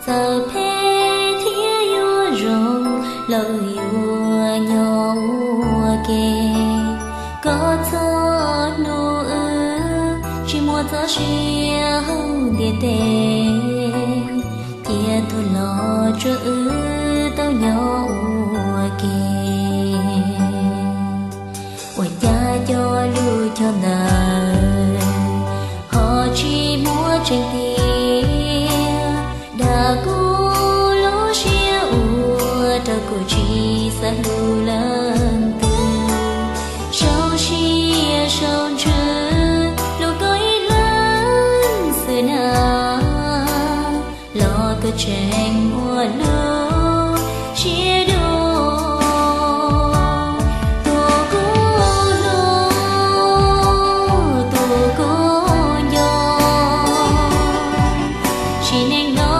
Tawm phem thiab yuav zoo los wb yuav nyob ua ke. Koj txhob hnub wb tsis muaj txoj sia hauv ntiaj teb, cia tuag los tsuav wb tau nyob ua ke. Ua cas cov lus choj ntawd ho tsis muaj tseeb tiag? Dag kuv lub siab ua rau kuv tsis xav hlub leej twg. Sau siab sau ntsws hlub koj ib leeg xwb na, los koj tseem muaj lub siab dub. Tus kuv hlub, tus kuv nco, sim neej no